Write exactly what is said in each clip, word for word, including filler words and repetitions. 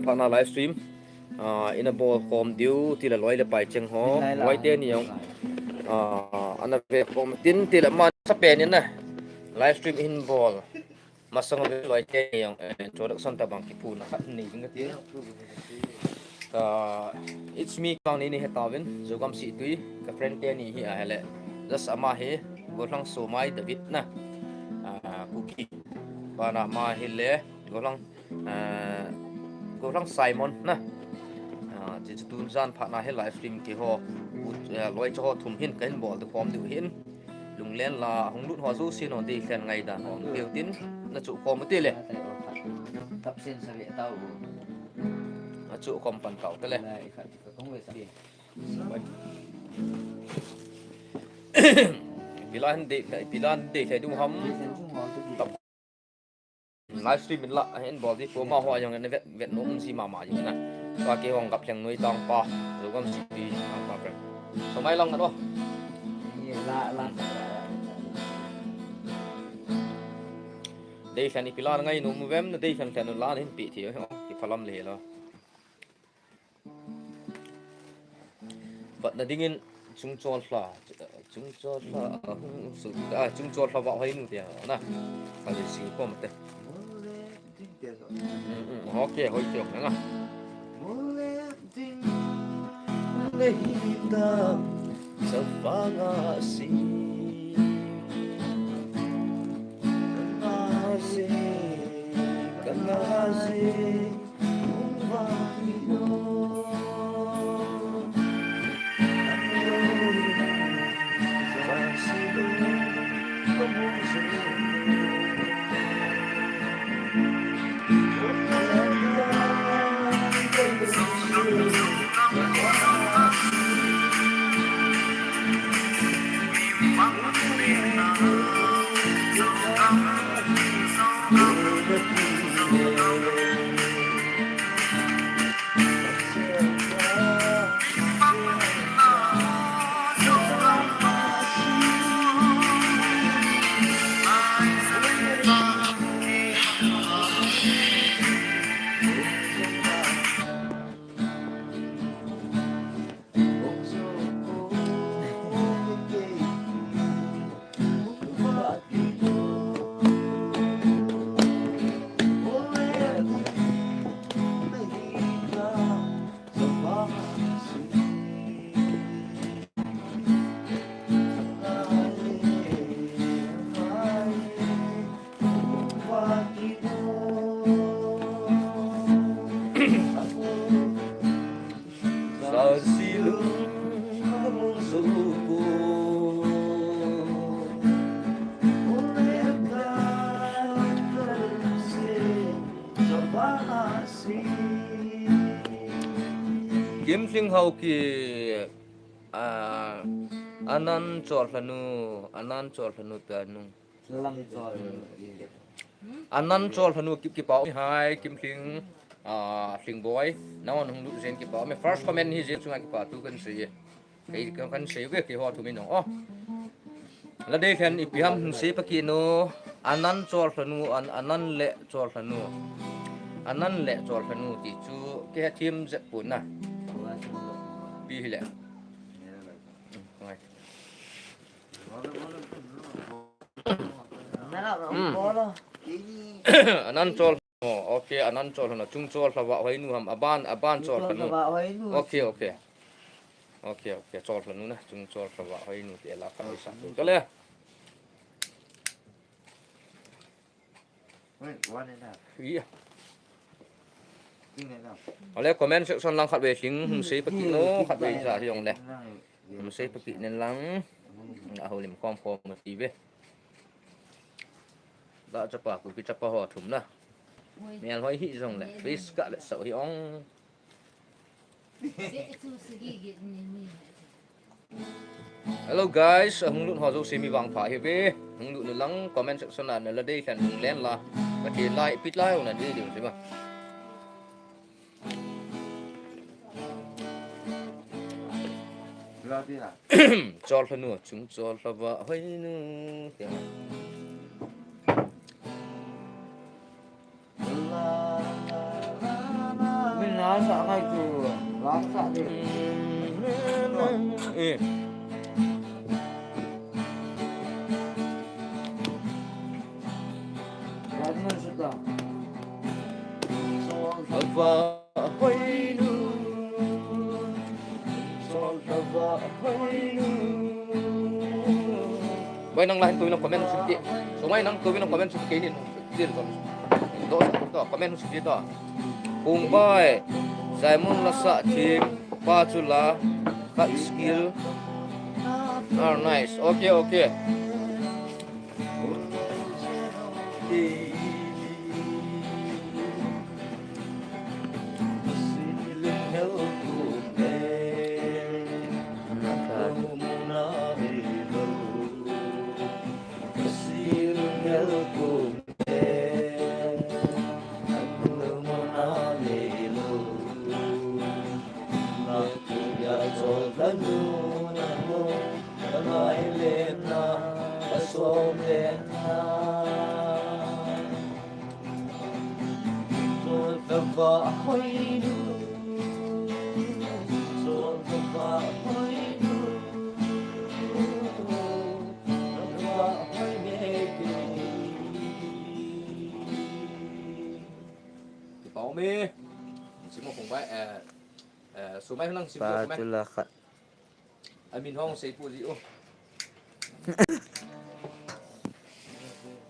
phatna live stream, ah, ina bol khom diu, tile loi le pai cheng ho, loi teni jong, ah, ana ve khom tin, tile man sa pen in na, live stream in bol. Masang ve loi teni jong, eh, introduction tabang kipu na khat ni ding ka ti. Ah, it's me, Kang Nini he tavin, Zogam Situi, ka friend teni hi a hele. Just ama hi, Gollhang Somai David na. Ah, Kuki. Bana ama hi le, Gollhang, ah, Gollhang Simon na. Ah, chi chu tun jan phatna hi live stream kiho, u, eh, loi chu ho thum hin ka hin bol diu khom diu hin. Lunglen la, hung lut ho jouse no deikhen ngaidan ho, keu tin, na chu khom u tile. Tap sen sa ve tau. Na chu khom pan tau tile. Pilan dei, pilan dei thei du ham. Tap. Live stream in la, hin bol di, ko ma ho jong na vet, vet nom si mama jong na. Pa ke hong gap leng noi tang pa, Zogam City, tang pa friend. Somai lang ano. Ye, la, la. Deikhen ipi la ngai nom uvem na, deikhen khen la hin pi thi, oh, kiphalam le lo. Vat na dingin Chungchol Lha, Chungchol Lha, ah, hung su, ah, Chungchol Lha Vahhoinu tia na. Ka le sing khom te. Mm, mm, ok, hoi tiong na. Kimlhing Haokip, ah, Anan Chollhanu, Anan Chollhanu tia nung. Anan Chollhanu ki, kipa um hai, Kimlhing, ah, Lhingboi, nangho hung lut jeh in kipa um e. First comment hi jeh chunga kipa thu kan sei e. Kei kan sei uve, keiho thum in jong. Oh. La deikhen ipi ham hung sei pa kit nu, Anan Chollhanu, an, Anan le Chollhanu. Anan le Chollhanu ti chu kei hethem jep pon na. Ipi hile. Hmm, ngai. Hmm. Anan Chol. Oh, ok, Anan Chollhanu, Chungchol Lha Vahhoinu ham, aban, aban Chollhanu. Ok, ok. Ok, ok, Chollhanu na, Chungchol Lha Vahhoinu ti la khat sa. Chole. Wait, one and a half. Yeah. Thing and a half. Ale comment section lang khat vei thing, hung sei pa kit nu, khat vei sa hi jong le. Hung sei pa kit nen lang. A houlim khom khom ti ve. Da chapa, Kuki chapa ho thum na. Mel hoi hi jong le. Please ka le sau hi ong. Hello guys, hung lut ho jouse mi vangpha hi ve. Hung lut nu lang comment section a na la deikhen lunglen la. Ka thi lai pit lai na di ding si ba. Chollhanu, Chungchol Lha Vahhoinu. Tia. Lasa ngai tu, lasa di. Eh. Lasa sudah. Ava hoinu. Sol ava hoinu. Bai nang lahin tu nang comment sukti. Sungai nang tu nang comment sukti ni. Dil to. To comment sukti to. Kungbai, Simon lasa thim, pa chu la, khat skill. Ah, nice. Okay, okay. Kipa um e. Sim u Kungbai, eh, eh, sumai lang sim u Kungbai. Pa chu la khat. Amin hung sei pu ji u.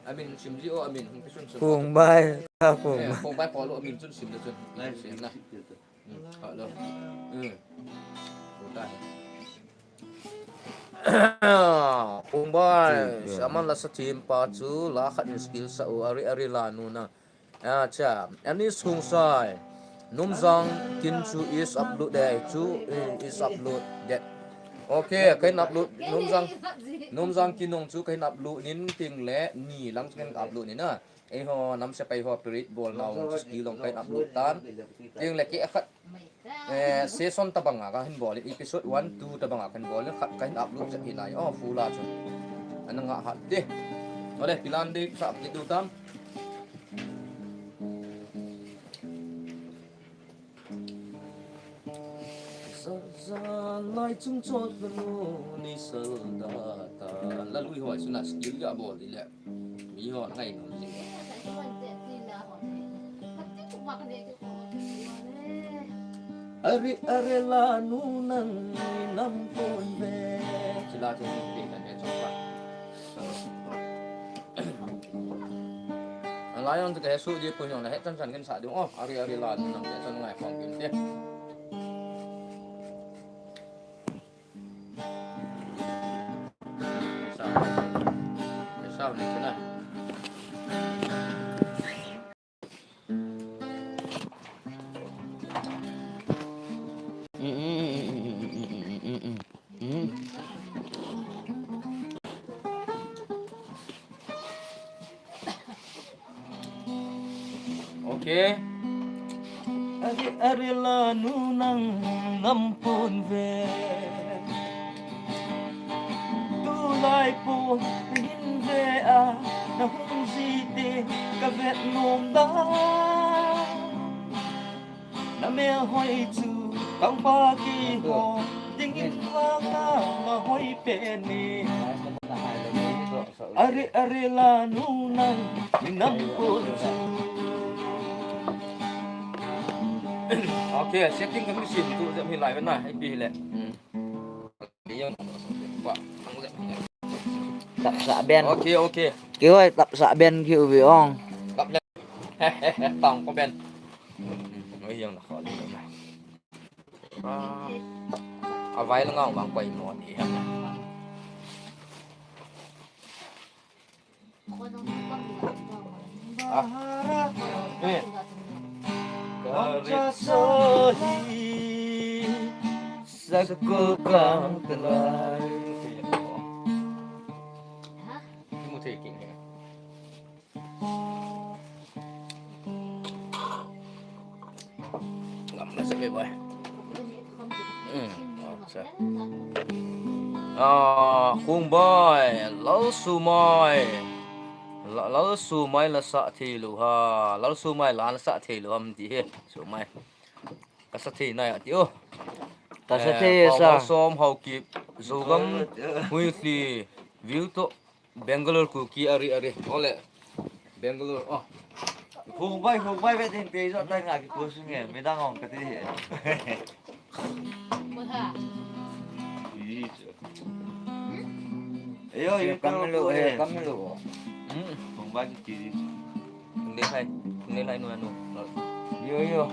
Amin sim ji u, amin hung kisun sim. Kungbai, ka Kungbai. Eh, Kungbai ko lo amin chun sim le chun. Sim na. Hmm, ha lo. Hmm. Ko ta. Kungbai, Simon lasa thim pa chu la khat in skill sa u, ari ari la nu na. Acha, Anis Kungsai. Numjang kin chu is upload de, chu, eh, is upload de. Okay, kahin upload, Numjang, Numjang kin nung chu kahin upload nin ting le, ni lang chu kahin upload nin a. Eiho, nam sepai ho, pirit bol nau, chu skill long kahin upload tan. Ting le ke khat, eh, season tabang a kahin bol, episode one, two tabang a kahin bol, khat kahin upload chet hi lai. Oh, full a chu. Ana nga hat de. Ole, pilan de, sa update du tam. Sa, sa, lai chung chot la nu ni sal da ta. La lui hoi suna skill ga bol di le. Mi ho ngai nom ji. Are, are la nu nang ni nam pon ve. Chila chu ni pe kan ve chong pa. Alai ang te su ji pun yong na he chan chan kin sa du. Oh, are, are la nu nang te chan ngai phong kin te. Sa, sa ni chana. Okay. Are, are la nu nang nam pon ve. Tulai pon hin ve a na hung ji te ka vet nom da. Na mel hoi chu kang pa ki ho ding in ma ka ma hoi pe ni. Are, are la nu nang ni nam pon chu. Okay, setting kami sim tu jam hi lai na, hi pi le. Hmm. Tapsa ben. Okay, okay. Ki hoi tapsa ben ki u ve ong. Tap le. Tang ko ben. Hmm, oi yang na ko le. Ah. Avai la ngau bang koi mo ni. Ah. Eh. Karit sahi sakukang talai. Mu thei king he. Ngam na sa me boy. Hmm, acha. Ah, Khungbai, Lal Sumai. La-, Lal Sumai la sa thei lou ha. Lal Sumai la sa thei lou ham ti he. Sumai. Sa thei nai ati o. Tasa thei sa. Som Haokip, Zogam Huilhi, view to Bangalore Kuki ari ari. Ole. Bangalore. Oh. Hung bai, hung bai, ve tin pe jo tai nga ki ko sung e. Midang ong kati he. Ayo, yo kam lo, kam lo. Hmm. Hung bai ki. Tunde lai, tunde lai nu anu. Yo, yo.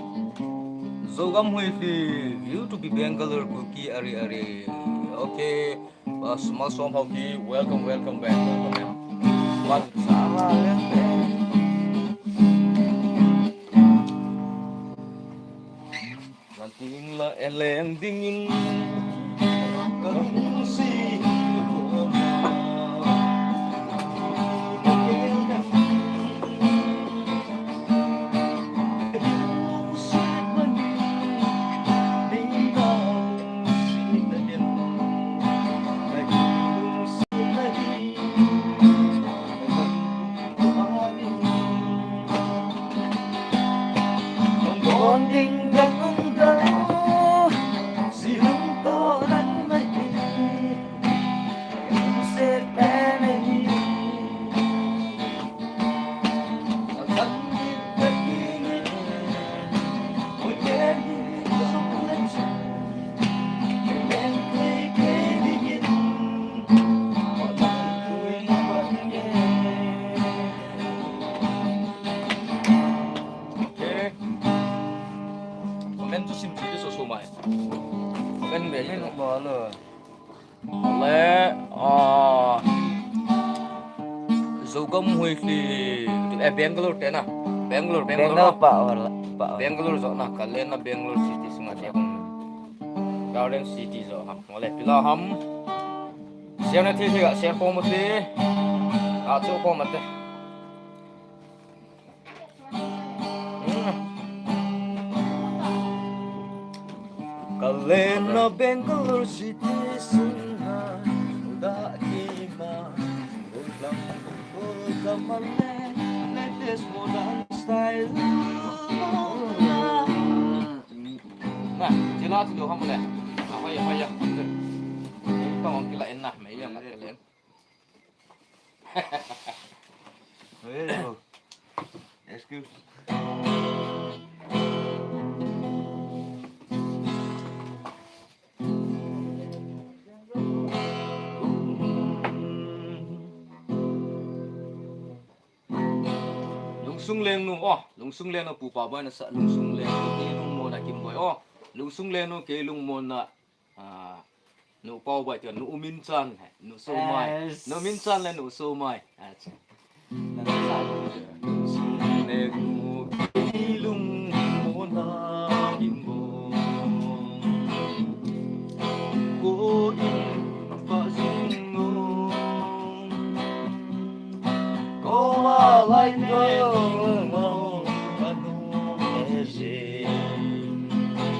Zogam Huilhi, view to be Bangalore Kuki ari ari. Okay. Mas, Mas Som Haokip, welcome, welcome back, welcome back. Mas, Nanti la eleng dingin. Comment chu sim chi so so mai. Comment me ni no. Le, ah, Zogam Huilhi, eh, Bangalore te na. Bangalore, Bangalore. Bangalore pa, pa. Bangalore jo na, Kalyan na Bangalore City sunga te. Garden City jo ha. Ole, pila ham. Share na thei thei ga, share khom te. A chu khom te. Kalyan na Bangalore City sunga, uda kima, ulang, uda male, latest modern style. Na, jila tu ham le. Apa ya, apa ya? Kau kila enna, me ya, kila. Excuse. Lungsung Lengnu, oh, Lungsung Lengnu pupa boina sa, Lungsung Lengnu, Lungmona Kimboi, oh, Lungsung Lengnu, Lungmona, ah, Nu Paoboi tia, Nu Minchan, Nu Somai. Yes. Nu Minchan le Nu Somai. Acha. Lungmona Kimboi. Ko in pa jing o. Ko ma lai ne mo anu e je.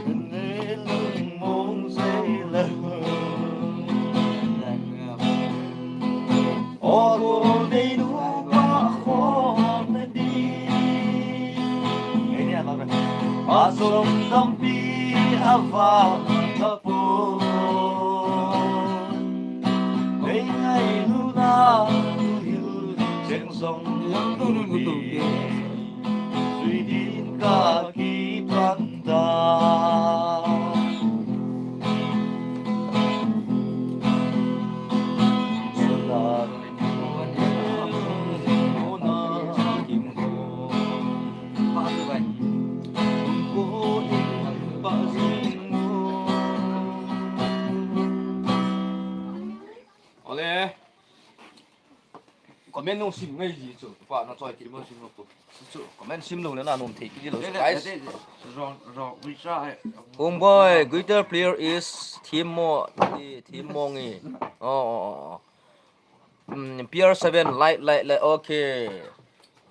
Ne lung mong je la. O ko nei lu pa khom na di. A som tampi a va ta po. Nei ngai lu na tu hil cheng song lu tu nu tu. Sui din ka ki tan ta. Sula. Ole. Comment nung sim ngai ji chu. Pa na choi ki mo sim lo pu. Chu comment sim lo le na nom thei ki lo. Guys. Homeboy, guitar player is Thimo, Thi-, Thimo ngi. Oh, oh, oh, oh. Mm, P R seven, like, like, like, okay.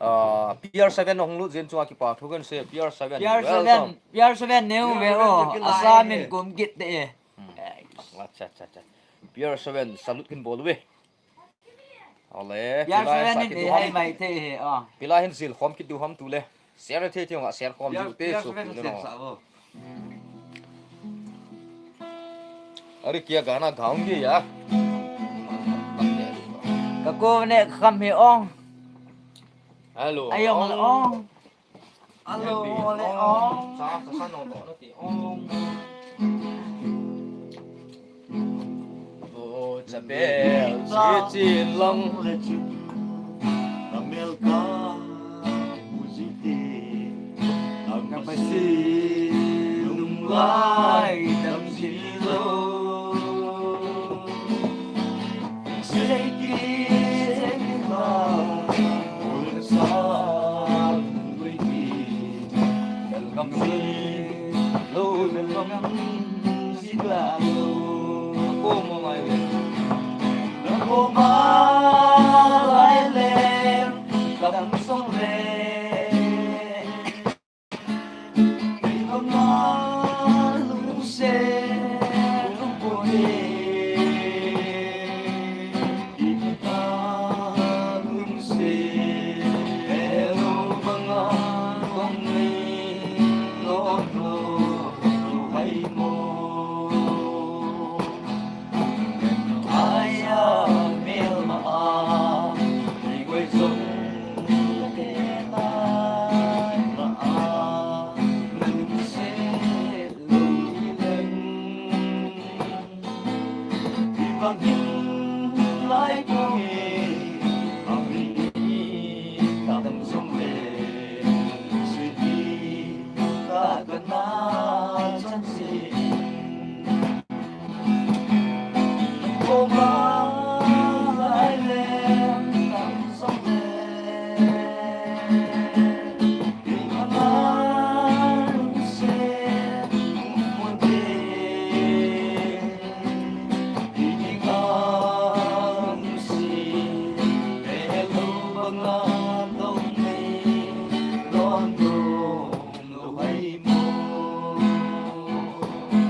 Ah, P R seven hung lut jin chunga kipa thu kan se, P R seven. P R seven, welcome. P R seven neu ve o, asa min kum kit te. Hmm. Acha, acha, acha. P R seven, salute kin bol ve. Ole, P R seven pilai in sa kit du hai ham. Mai thei he, ah. Pilai hin sil khom kit du ham tu le. Share thei thei nga share khom P R, diu te P R so seven tu le sen no. Sa bo. Hmm. अरे क्या गाना गाऊंगी यार। Ka ko ne kham he ong. Hello. Ayong le ong. Hello le ong. Sa sa sa no no ti ong. O cha bel chi chi long le chu. Ka mel ka Kapa si nung lai dam si lo. Sei ki, sei ki ma, ul sa, ul ki. Welcome si lo, welcome si la lo. Ko mo mai we. Ko ma lai le, dam song le.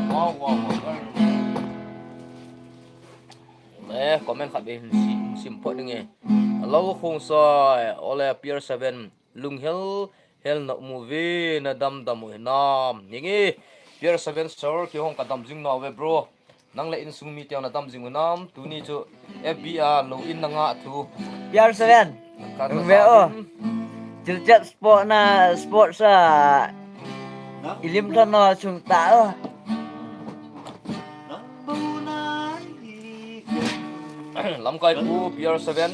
Wow, wow, wow. Eh, comment khat be hin sim, sim phot ding e. Alo khung sai, ole Pier seven, lunghel, hel na mu ve, na dam dam u hinam. Ninge, Pier seven sir, kihong ka dam jing nau ve, bro. Nang le insung mi teu na dam jing u nam, tuni chu F B a lo in na nga thu. Pier seven. Ka dam ve o. Chilchet sport na, sport sa. Ilim thon no chung ta o. Lamkai pu Pier seven.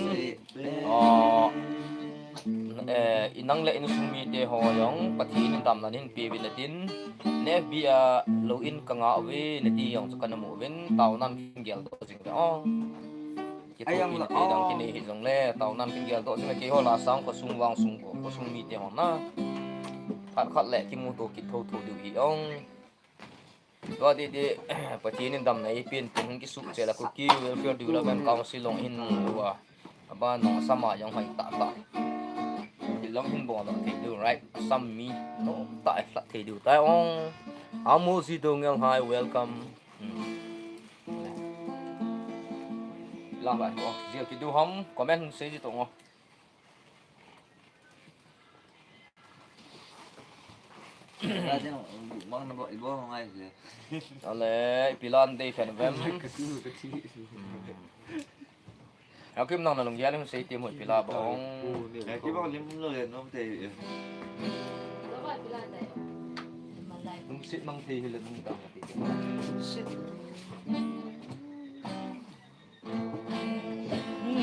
Ah, eh, inang le insung mi te ho jong Pathen in damna nin pe vin atin. Ne F B a lo in ka nga ve, ne ti jong chu kana mu vin, tao nan kin gel doh jing ve ong. Ki thu kin pe dang kin nei hi jong le, tao nan kin gel doh jing ve, kei ho la sang ko sung vang sung ko, ko sung mi te ho na. Khat khat le ki mu to ki tho tho diu hi ong. Tua ti ti, Pathen in damna ei pen tin hung kisuh cheh la Kuki Welfare Development Council long in ua. Aba nong Assam a jong hoi tah tah. Ti long hin bol thei diu, right? Assam mi no ta e flat thei diu tai ong. Amu si do ngel hai, welcome. Hmm. Lang ba ko, jil ki du ham, comment sei ji to ngo. Ale, ipi lam dei fen vem. Hakim nang na lunggel in sei ti mo ipi la bong. Hakim bong lim lo le nom te. Lungsit mang thei hi le nung dang ti.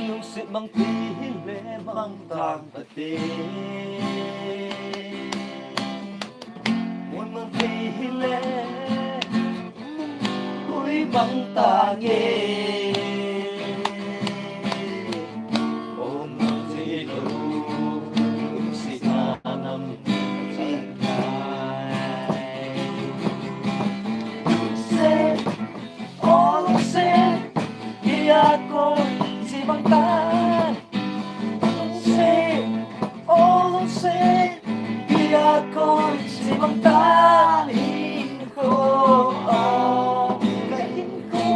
Lungsit mang thei hi le mang dang ti. Mun mang thei hi le ui mang ta nge. Ong mang thei lo, lungsit na nam thei. Say, oh, say, iya ko si mang ta. Say, oh, say, iya ko si mang ta. Hin ko, oh, ka hin ko.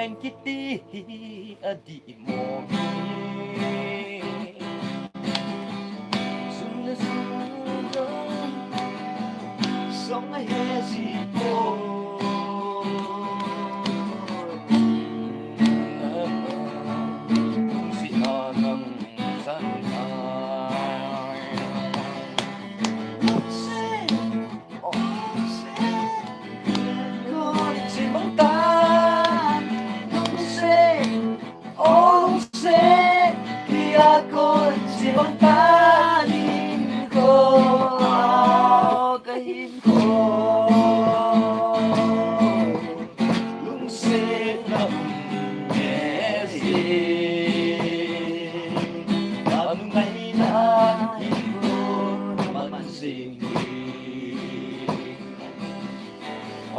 Line kiti hi adih mo mi. Sum le sum jong song a he si po. Sina nang san ai.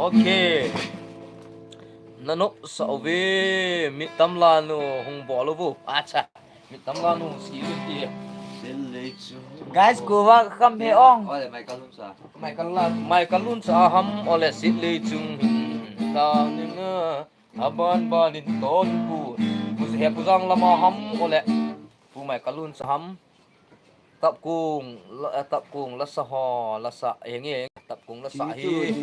Ok. Nanopsah uve, mit tamla nu hung bol uvo. Acha. Mit tamla nu hung si uve ti. Guys, kuva kam he ong. Ole, Michael Lunsa. Michael Lunsa. Michael Lunsa ham ole sit le chung hin. Ta ni na. Aban ban in ton pu. Pu he pu jang lama ham ole. Pu Michael Lunsa ham. Tapkung, la, eh, tapkung lasa ho, lasa, eh, nge, tapkung lasa hi.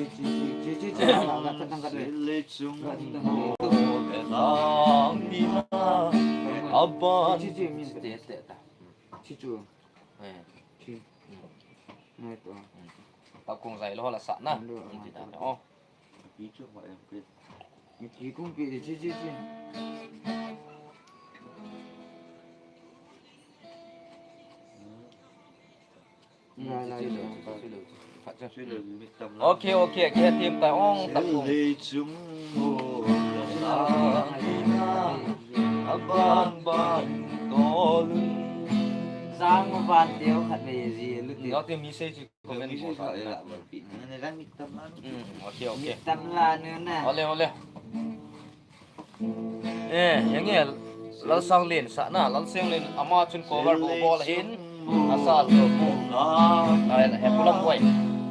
Aban. Eh. Tapkung jai lo lasa na. Oh. Ki kung pi, chi, chi, chi. Lai, lai, lai. Ok, ok, ke tim ta ong ta kung. Aban ban tol. Sang ban teo khat nei ji lu ti. Lo ti mi sei chi. Comment mo sa. Mm, ok, ok. Ole, ole. Eh, yang nge, Lalsanglen sa na, Lalsanglen ama chun cover bu bol hin, asa chu bu. Ai, he pulam boi.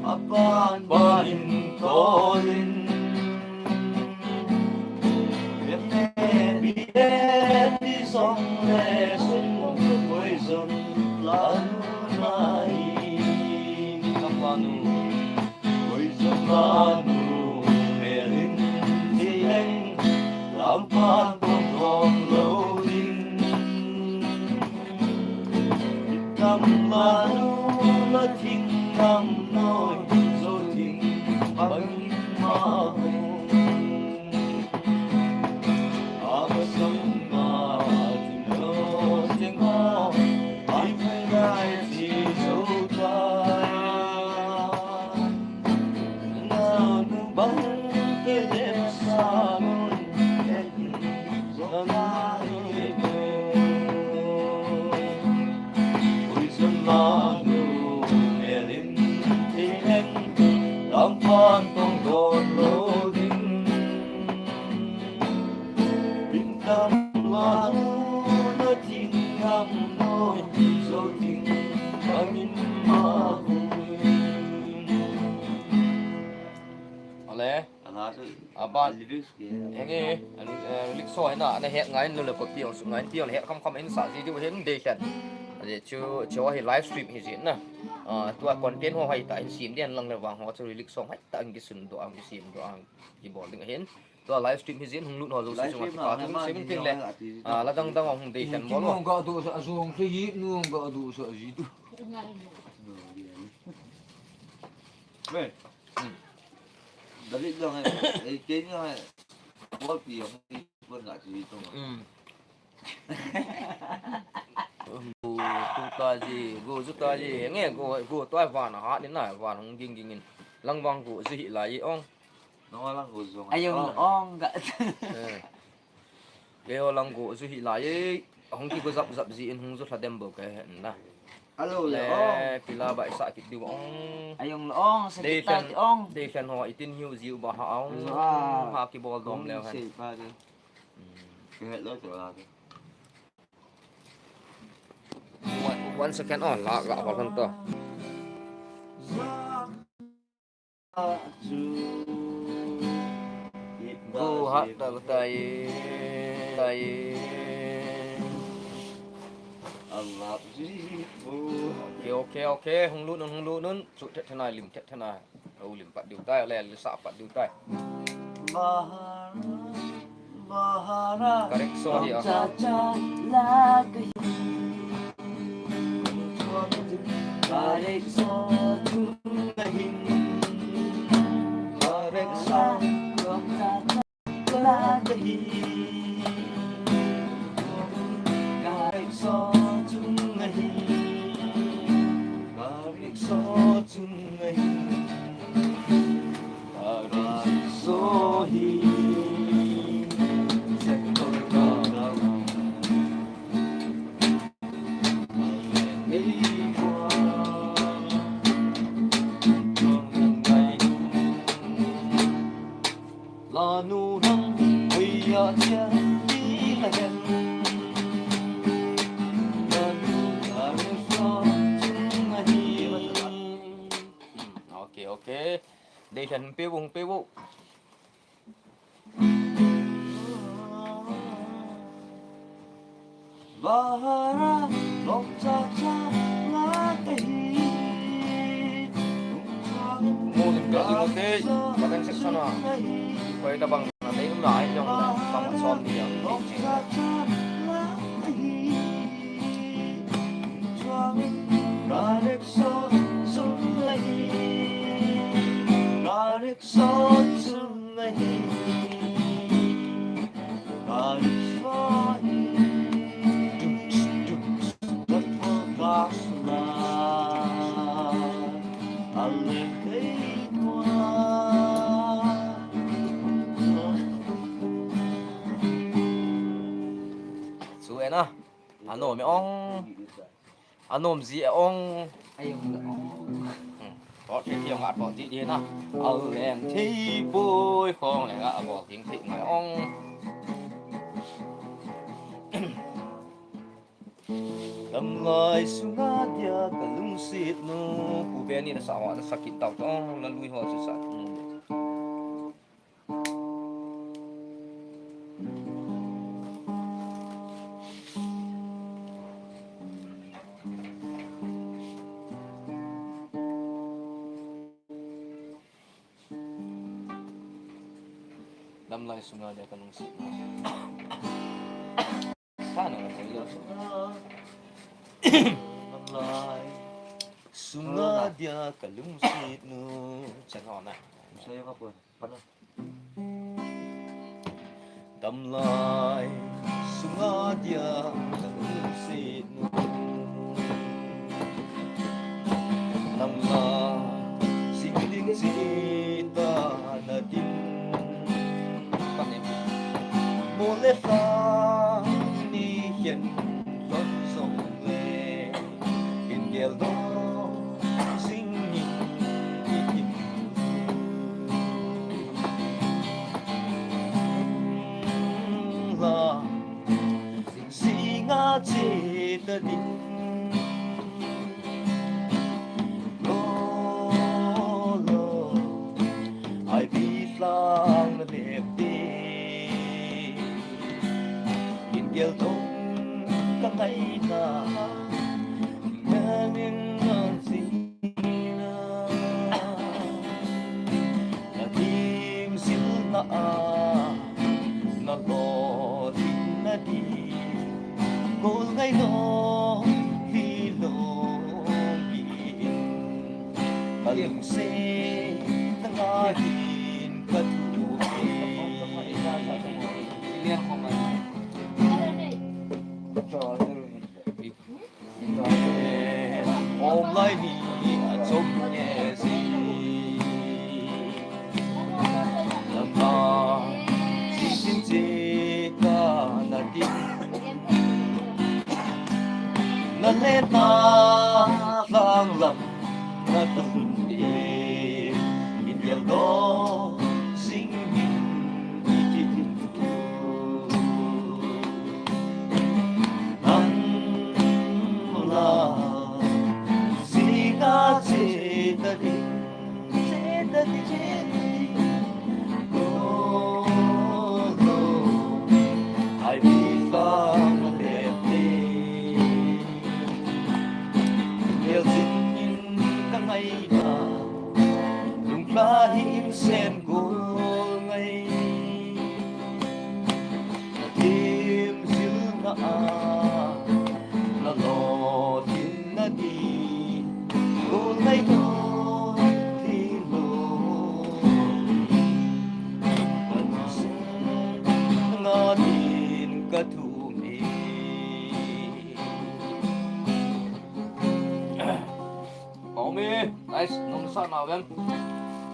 Aban ban in tolin. Em ne bi e ti song le sung koi zon la nu nai. Kampanu. Koi zon la nu melin ti leng. Lampan kong kong lo ding. Tam la nu la thing nam noi zo ding. Bang ma hung. Lampan kong don lo ding. Bintang lalu na ting nam noi zo ting bangin ma hui. Ale. Aban. Henge, an, eh, lyrics ho hina, ana het ngai in, lule copy ong su ngai in, ti ong het kham kham in sa ji diu hin dei khen. Ade chu, chu hi live stream hi jin na. Ah, tua content ho hai ta in sim den lang le vang ho chu lyrics ho hai ta in kisun do ang, kisim do ang, kibol ding hin. Tua live stream hi jin hung lut ho jouse chunga kipa thu sim ting le. Ah, la dang dang hung dei khen bol. Nu ga do sa jong ke yi, nu ga do sa ji tu. David dong eh, eh, Kenya eh, bol pi ang, bol na ji tu. Hmm. Go, tu ta ji, go ju ta ji, nge go, go ta van ha ni na, van hung ging ging in. Lang vang go ji hi lai ong. No lang go jong. Ayong ong ga. Eh. Keiho lang go ju hi lai e, hung kigo jap jap ji in hung ju lha dem bou kahe na. Alo le ong. Pila bai sa kit diu ong. Ayong le ong, sa kit ta ti ong. Dei khen ho itin hiu jiu ba ha ong. Ha kibol dom leu hen. Sei pa de. Hmm. Ke het lo to la de. One, one second on, la ga hol han to. Gu hat ta tai. Tai. Okay, okay, okay. Hung lut un, hung lut un. Chu thet thet nai, lim thet thet nai. Au lim pat diu tai, le, le sa pat diu tai. Correct so hi a. Okay, okay. Dei lhan pe vung pe vung. Mo lim pe lim te, comment section a. Koi tabang na dei um lai jong le, tama som dia. Chu ena. Anom e ong. Anom ji e ong. Ai ong le ong. Hmm. Ko thei thei ong a ko ji ji na. Au leng thei poi khong leng a ko ding thei ngai ong. Lamlai sunga dia ka lungset nu. Pu Benny na sa wa na sa kit tau tong la lui ho sa sa. Lamlai sunga dia ka lungset. Sa na ko yo. Lamlai sunga dia ka lungset nu. Chan ho na. Sa yo ka po. Pana. Damlai sunga dia ka lungset nu. Lamlai sing ding chita na din. Pane. Mo le sa ni hian lon zong le. Kin gel do sing ni. La singa che ta ding. Lo, lo, ai bi lang na lep ding. Kin gel dong ka ngai na. Nang in nang sing. Na tim sil na a na lo din na di. Kol ngai lo vi lo bi in. Ka lungset na nga din ka tu e. Om lai ni a chom nge si. Lama si sin si ka na ti. Na le na lang lam na tum e. In yel do sing min i ti. An la, sika che ta di, che ta di, che ta di. Ko, Lungla hi in sen gol ngai. Tim zil na a na lo tin na di gol ngai to ti lo. Pan sen na din ka thu mi. Omi, guys, nung sa na wen.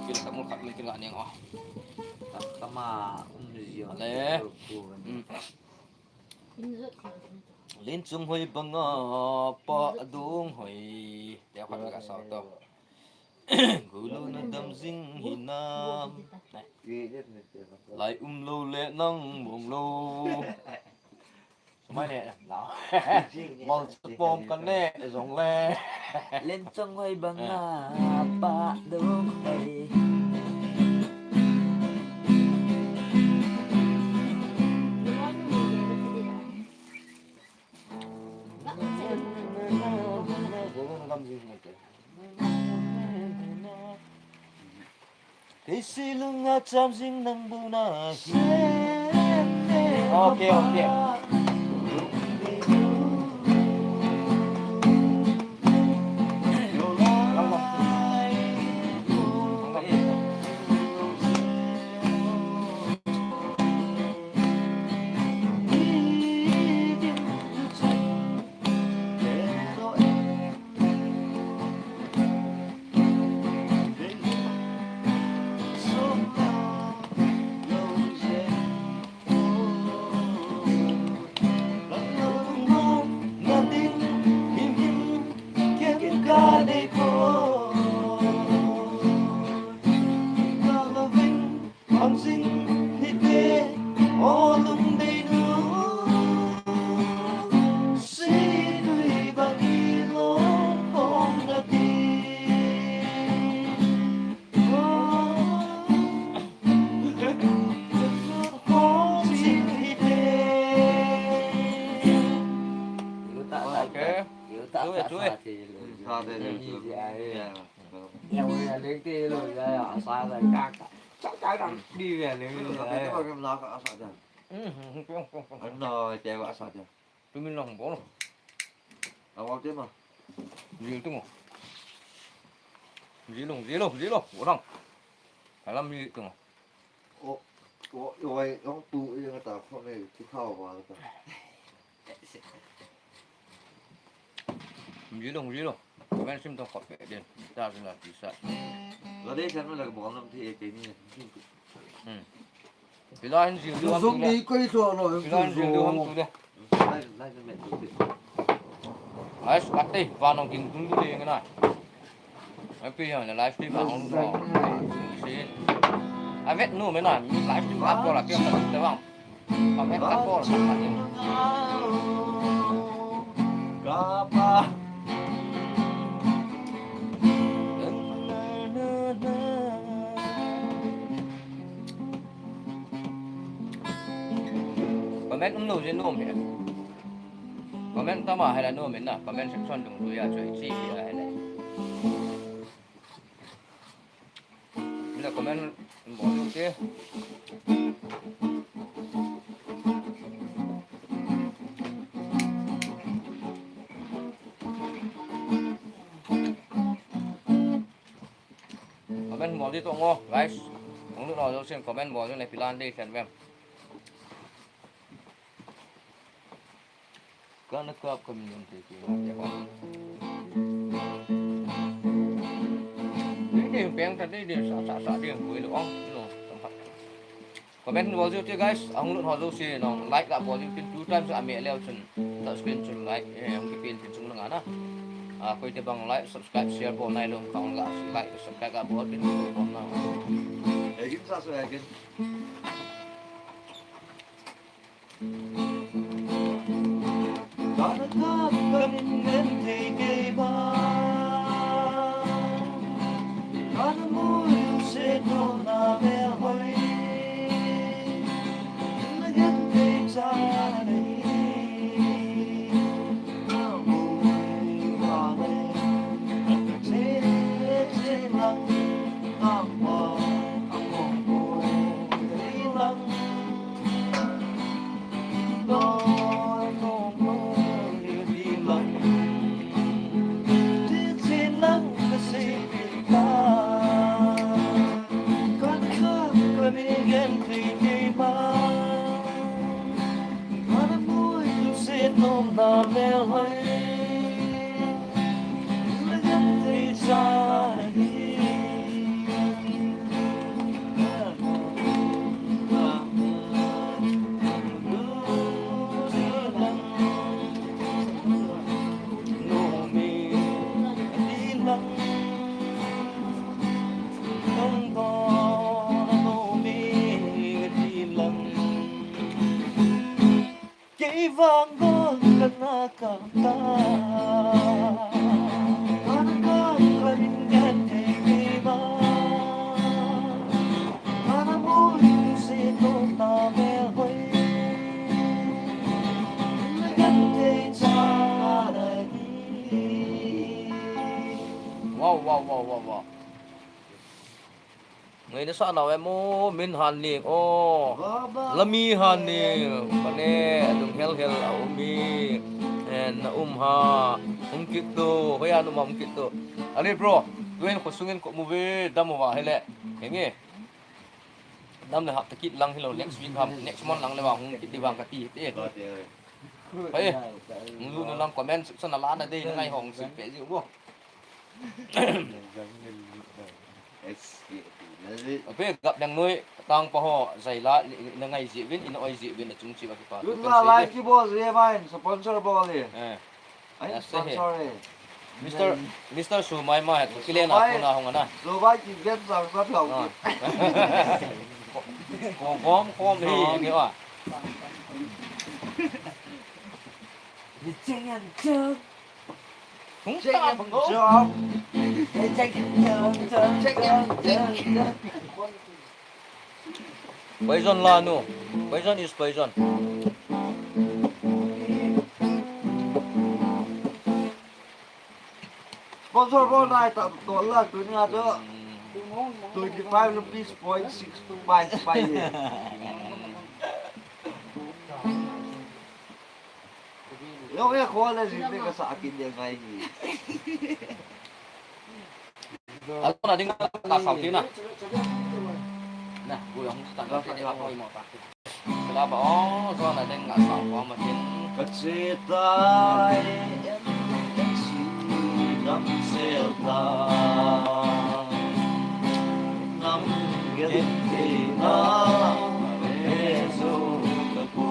Kila kamu kat min kila niang oh. Tama um ji. Ale. Lin chung hoi banga pa dung hoi. Te khat ka sa to. Gulu na dam jing hinam. Lai um lo le nang mong lo. Sumai ne, na. Mong sa pom kan ne, jong le. Len chong hoi banga pa dung hoi. Kei silung a cham jing nang bu na hi. Okay, okay. Okay. Do it, do it. Tumin long bol. Awal tema. Jil tu mo. Jilong, jilong, jilong. Orang. Dalam jil tu mo. O, o, o, oi, ong tu, oi, nga ta, ko ne, tu khao wa ta. Jilong, jilong. Kamen sim tong khop pe din. Ta jin la ti sa. La de san ma la bol nam ti e ke ni. Hmm. Pila hin jil du ham tu le. Pila hin jil du ham tu le. Guys, kat te, vanong king tung du le ngana. Ai pi yang le live stream vanong du. Sin. Avet nu mena, live stream ap ko la ke ma te vang. Avet kat ko la kat ni. Kapa. Comment um lou jin nom he. Comment tama hela nom in na. Comment section dung lui a chu i chi hi a hela. Mina comment um bol lou te. Comment bol di to ngo, guys. Hung lut ho jousen comment bol di, ne pilan di sen vem. Kana kap ka min te ke. Ni de peng ta de de sa sa sa de ngui lo ong no. Comment bol diu te guys, ahung lut ho jouse nong like la bol diu tin two times a me leu chun touch screen chun like, eh, hung kipen tin chung langa na. A, koi te bang like, subscribe, share bol nai lo ka ong la like, subscribe ka bol tin chung na. Eh, gim sa so ya kin. Wow, wow, wow, wow, wow. Ngai na sa na we mo, min han ni, oh. Lami han ni, pane, dung hel hel a umi, en, na um ha, um kit tu, hoiya nu ma um kit tu. Ale bro, tuen ko sungin ko mu ve, dam wa hele, henge. Dam le hap ta kit lang hilo, next week ham, next month lang le wa hung kit di vang kati, te. Hei, lu nu lang comment section a la na de, na ngai hong sing pe ji u. Ape, gap dang noi, tang pa ho, zai la, na ngai ji vin, in oi ji vin, a chung chi va ki pa. Yut la, like ki bol ji vin, sponsor bol ji. Eh. Ai, sponsor eh. Mister, Mister Su mai ma, ki le na ko na hong na. Lo bai ki gen sa sa thau. Ko gom, ko mi, ni wa. Ni cheng an cheng. Poison la nu. Poison is poison. Sponsor bol nai ta to la tu ni a to. Twenty five rupees point six two five five. Yo, ya ko le jin te ka sa kin de ngai ni. Alo na ding ka sa ti na. Na, bu yang ta na te de wa ko i mo ta. Kala ba o, zo na ding ka sa ko ma tin. Ka che tai, em, em, si, nam sel ta. Nam gen te na, me zo ka ko.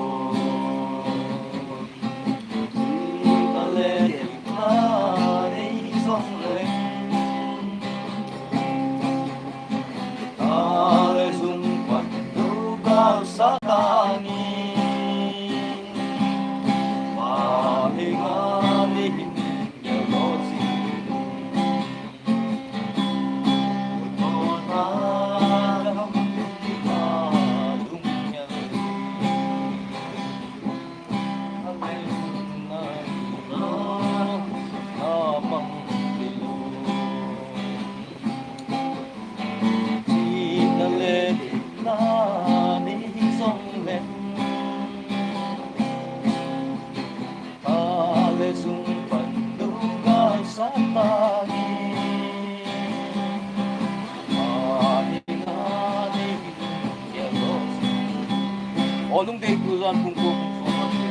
Olung dei tu zan pung ko pung so ma se.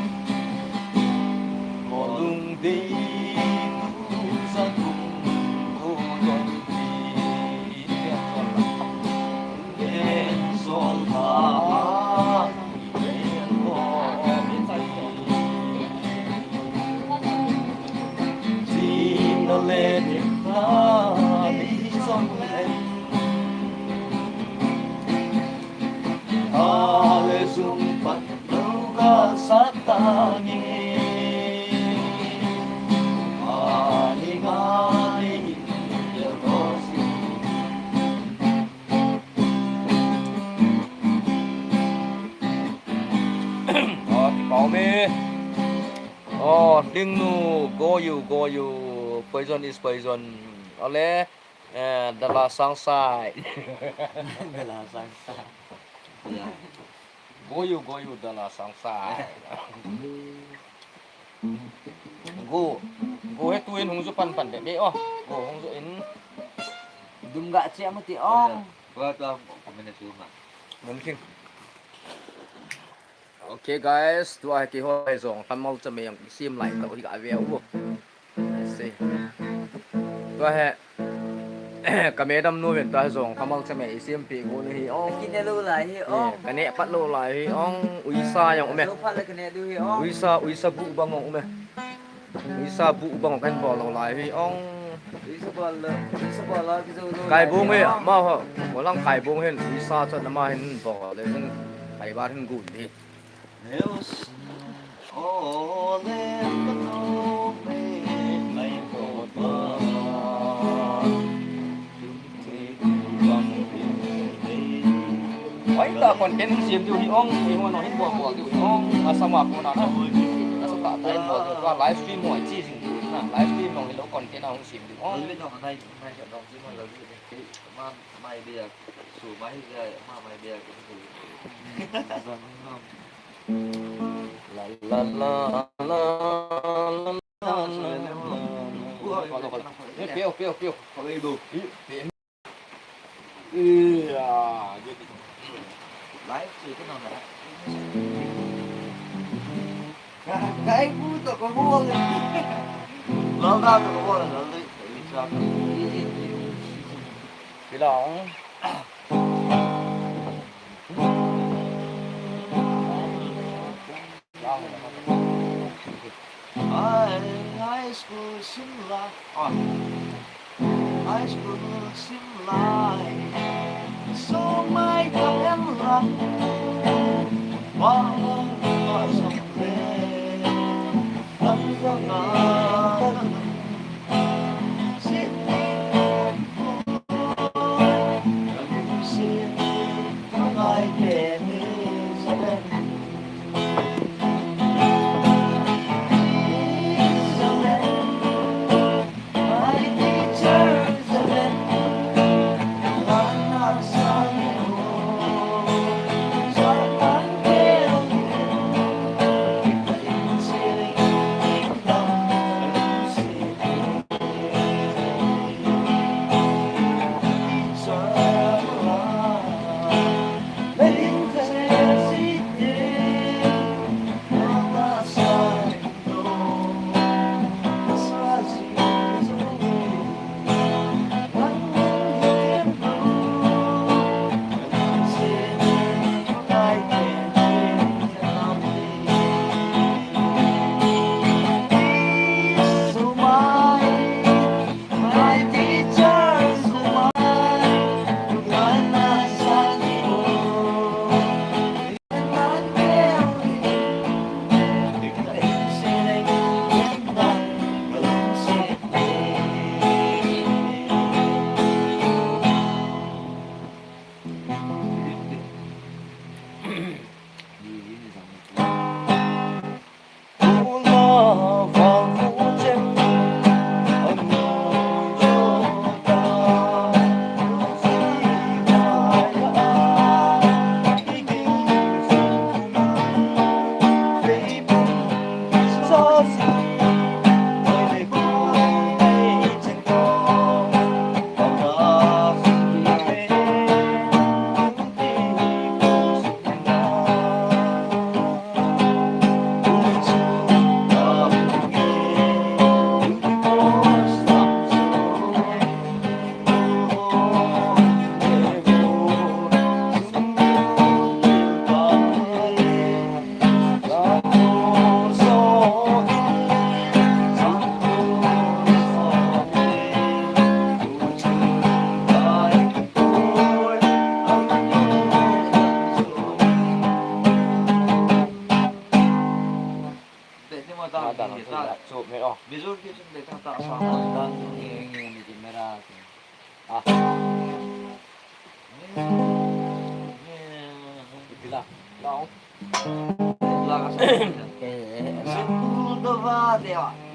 Olung dei tu zan pung ko don ti. En sol ma. Aw, kipah um e. Aw, Lingnu, go you, go you. Poison is poison. Ale, eh, Dala Sangsai. Dala Sangsai. Ya. Go you, go you, Dala Sangsai. Go, go he tu in hung ju pan pan be be o. Go hung ju in. Dum ga che ma ti ong. Ba ta ko me ne su ma. Mungkin. Okay guys, tua hi keiho jong kamal chame jong isim lai tau hi ka ve u. Sei. Tua hi ka madam nu ven tua jong kamal chame isim pi u ni hi ong. Kine lo lai hi ong. Ka ne pat lo lai hi ong. Uisa jong um e. So phat le kine du hi ong. Uisa, uisa bu bang jong um e. Uisa bu bang kan bol lo lai hi ong. Uisa bol lo, uisa bol lo ki zo lo. Kai bung hi ma ho. Mo lang kai bung hin uisa chan ma hin bol le hin kai ba hin gu ni. News. Oh, le. Content hin sem diu hi ong, hi hon hin bol bol diu hi ong, asama kona na. Asa ta ta hin bol diu, ka live stream ho chi jing diu na, live stream ho hi lo content a hung sem diu ong. High school sim lai. High school sim lai. So mai ka em la. Wa wa wa sa le. Tam ka na.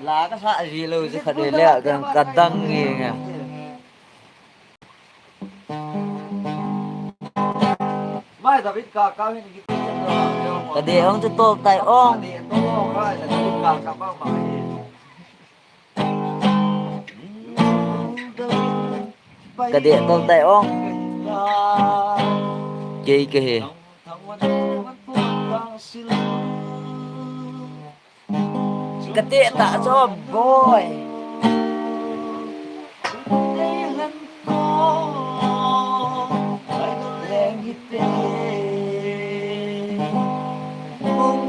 La ka sa ji lo ji kha de le ka, ka dang nge nge. Mai David ka ka hin gi. Ka de ong chu tol tai ong. Ka de tol ong ka, David ka ka ba ma. Ka de tol tai ong. Kei ka he. Ka te ta cho boy.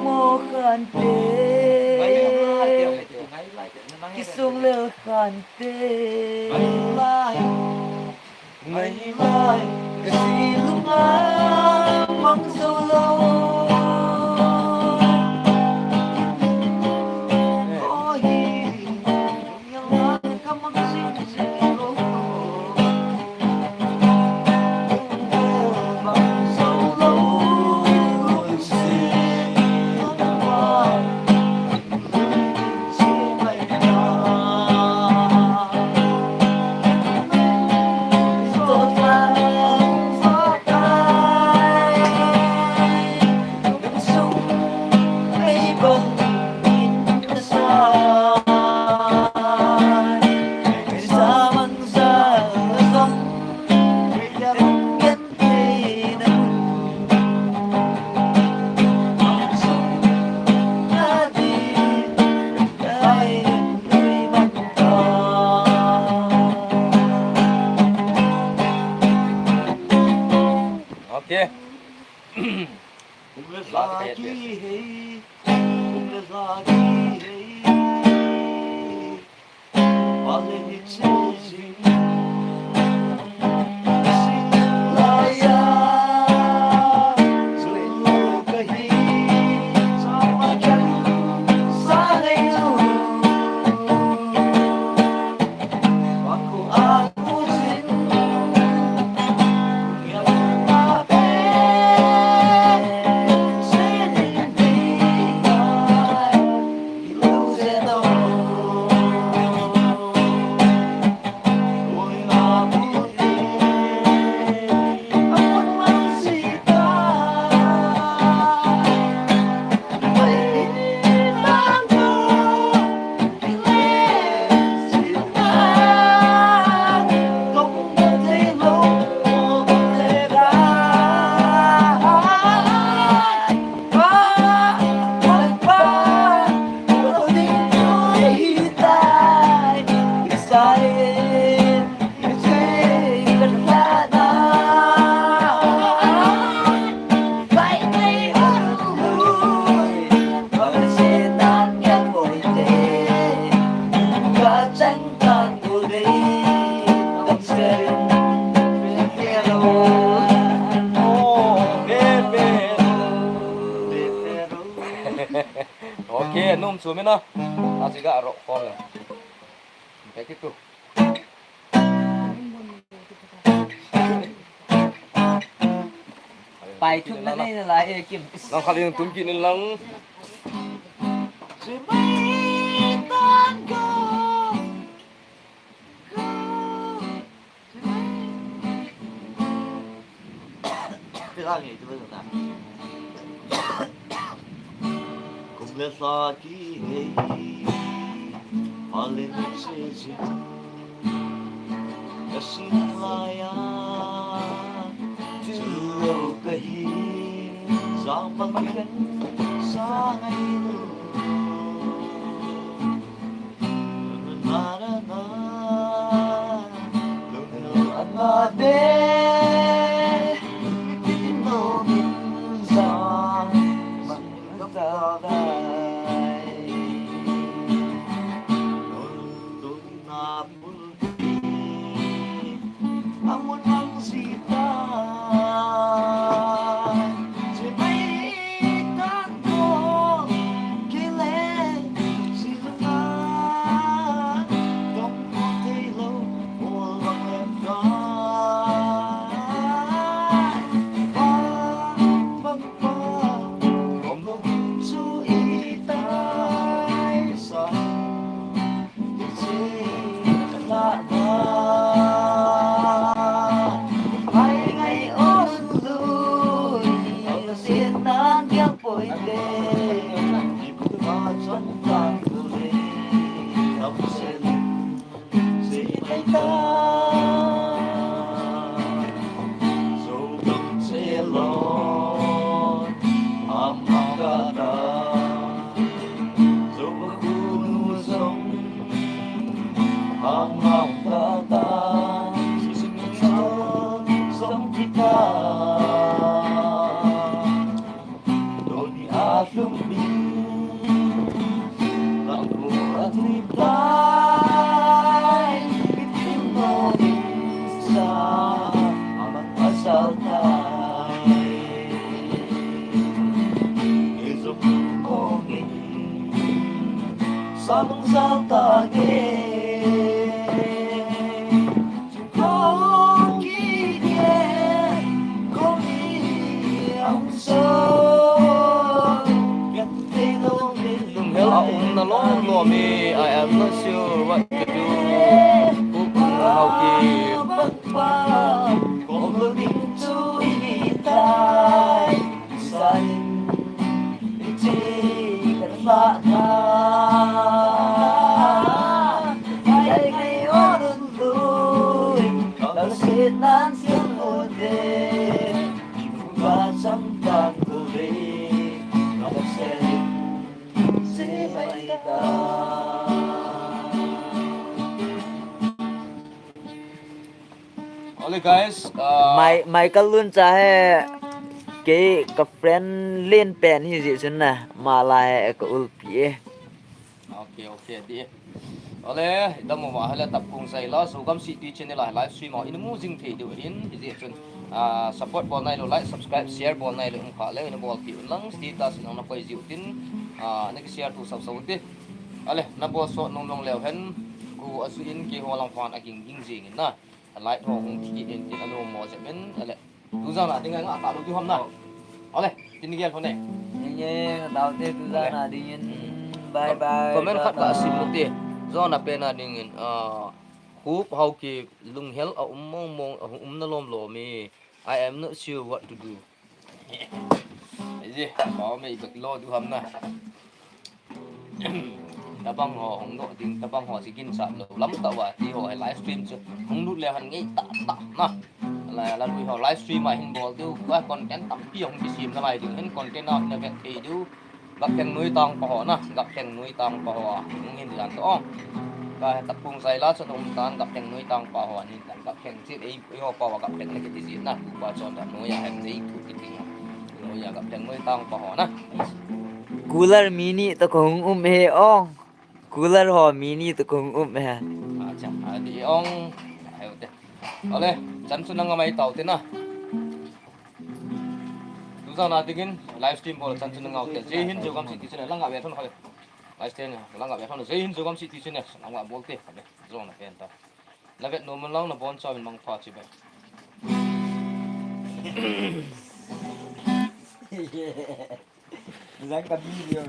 Mo khan te. Kisung le khan te. Ngai lai, ka si lung a mang zo lo. Oi, ka mang zing zing lo. Mang zo lo. Okay. Okay, num sumina. Asiga rock call. Back it to. Pai thut na nei na lai e Kim. Nang khat in tum kit in lang. Kum le lha kihei, phalin seiyin, ka sim laiya, chulou kahi, sang bang khen, sang ngailu. Lunghel a um nalom lom e, I am not sure what to do. How to Hello guys, uh, Mai, Michael Luncha he, kei ka friend len pen hi jeh chun na, ama la he ka ulpi e. Okay, okay, di. Ole, idam uva hile Tapkung Zaila, Zogam City channel a live stream a, in mu jing thei diu hin, hi jeh chun, ah, support bol nailou, like, subscribe, share bol nailou, um kha le, in bol ti un lang, status in na koi jiu tin, ah, na ki share tu sau sau ti. Ale, na bol sot nom nom leu hen, ku asu in keiho lang fan a ging ging jing in na. Light ho hung thi in tin anu mo jep in, ale. Tu jan a ding a nga ta lu ti hom na. Ale, tin gel ho ne. Ye, ye, tau te tu jan a ding in. Hmm. Bye bye. Comment khat ka sim lu ti. Jan a pen a ding in, ah, khup hau ki lunghel a um mong mong, a um na lom lom e. I am not sure what to do. Eji, pa me ibek lo du ham na. Tabang ho hung doh ding, tabang ho si kin sa lo lam ta wa ti ho he live stream chu hung lut le han ngei ta ta na. La, la lui ho live stream a hin bol diu, ka content tampi hung kisim na lai diu, hin content a na vet thei diu. Gaptheng Nuitang pa ho na, Gaptheng Nuitang pa ho a, hung hin jan to ong. Ka Tapkung Zaila chu um tan, Gaptheng Nuitang pa ho a hin tan, Gaptheng chin ei, ei ho pa wa Gaptheng na kiti jin na, ku pa chon da, Nuia hem nei ku kiti na. Nuia Gaptheng Nuitang pa ho na. Cooler mini to kong um he ong. Cooler ho mini to kong um he. Acha, adi ong. Ayo te. Ale, chan chu nang mai tau te na. Tu jan a ding in live stream bol chan chu nang au te. Jai Hind Zogam City channel lang a ve thon khale. Live stream lang a ve thon. Jai Hind Zogam City channel lang a bol te. Khale. Zong na pen ta. Na vet nom lang na bon cha min mang pha chi be. Zang ka video.